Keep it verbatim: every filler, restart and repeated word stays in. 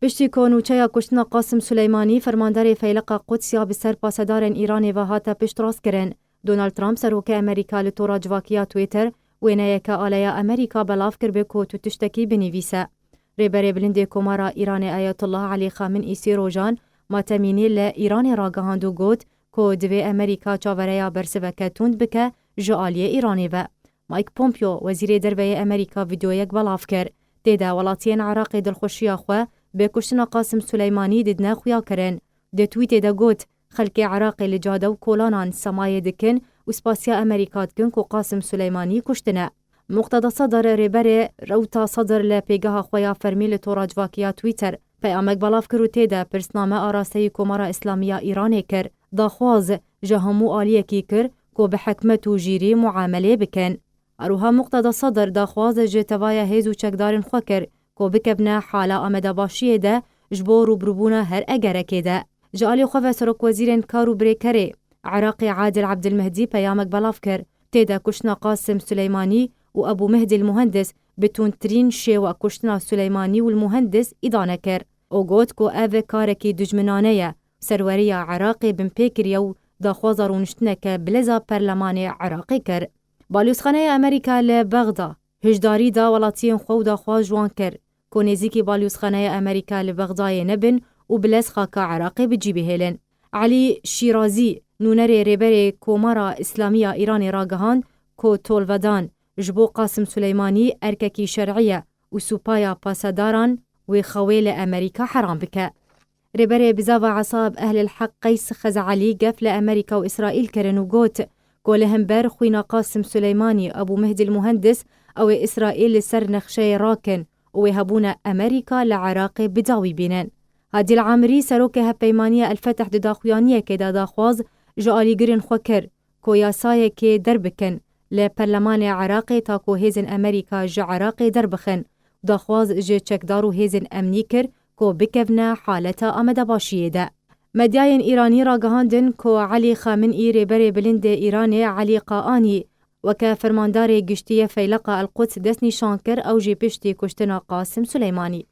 Piştî ku nûçeya kuştina Qasim Suleymanî, fermandarê Feyleqa Quds ya bi ser pasedarên Îranê ve hate piştrastkirin, Donald Trump, serokê Amerîka, li tora civakî ya Twitter wêneyeke aleya Amerîka belav kiribe ku tu tiştekî binivîse. Rêberê Bilindê Komara Îranê Ayetullah Elî Xamenî sê rojan matemînî li Îranê ragihand û got ku divê Amerîka çavereya bersiveke tund bike ji aliyê Îranê ve. Mike Pompeo, wezîrê derve yê Amerîka, vîdeoyek belav kir. Tê de welatiyên Iraqê dilxweşiya xwe bi kuştina Qasim Suleymanî didine xuyakirin. Di twîtê de got, xelkê Iraqê li cade û kolanan semayê dikin û spasiya Amerîka dikin ku Qasim Suleymanî kuştine. Muqteda Sadr, rêberê Rewta Sadr, li pêgeha xwe ya fermî li tora civakî ya Twitter peyamek belav kir û tê de pirsname arasteyî Komara Îslamî ya Îranê kir. Daxwaz ji hemû aliyekî kir ku bi hikmet û jîrî muamelê bikin. Her wiha Muqteda Sadr daxwaz ji tevaya hêz û çekdarên xwe kir ku bikevne hala amadebaşiyê de ji bo rûbirûbûna her egerekê de. Ji alî xwe ve serokwezîrên kar û birêkerê Iraqê Adil Abdilmehdî peyamek belav kir. Tê de kuştina Qasim Suleymanî û Ebû Mehdî El Muhendis bi tundtirîn şêwe kuştina Suleymanî û El Muhendis îdane kir û got ku ev karekî dijminane ye, serweriya Iraqê binpê kiriye û daxwaza rûniştineke bileza perlemanê Iraqê kir. Balyozxaneya Amerîka li Bexda hişdarî da welatiyên xwe û daxwaz ji wan kir ku nêzîkî balyozxaneya Amerîka li Bexdayê nebin û bilez xaka Iraqê bi cî bihêlin. Elî Şîrazî, nûnerê rêberê Komara Îslamî ya Îranê ragihand ku tolvedan ji bo Qasim Suleymanî erkekî şer'î ye û supaya pasedaran wê xewê li Amerîka heram bike. Rêberê Bizava Esab Ehlil Heq Qeys Xezeelî gef li Amerîka û Îsraîl kirin û got ku li hember xwîna Qasim Suleymanî, Ebû Mehdî El Muhendis, ew ê Îsraîl li ser nexşeyê rakin û wê hebûna Amerîka li Iraqê bi dawî bînin. Hadî El Amirî, serokê Hevpeymaniya El Feteh, di daxuyaniyekê de daxwaz ji alîgirên xwe kir ku yasayekê derbikin li Perlemanê Iraqê ta ku hêzên Amerîka ji Iraqê derbixin. Daxwaz ji çekdar û hêzên emnî kir ku bikevne haleta amadebaşiyê de. Medyayên Îranî ragihandin ku Elî Xamenî, rêberê bilind ê Îranê Elî Qaanî, weke fermandarê giştî yê Feyleqa El Quds destnîşan kir, ew jî piştî kuştina Qasim Suleymanî.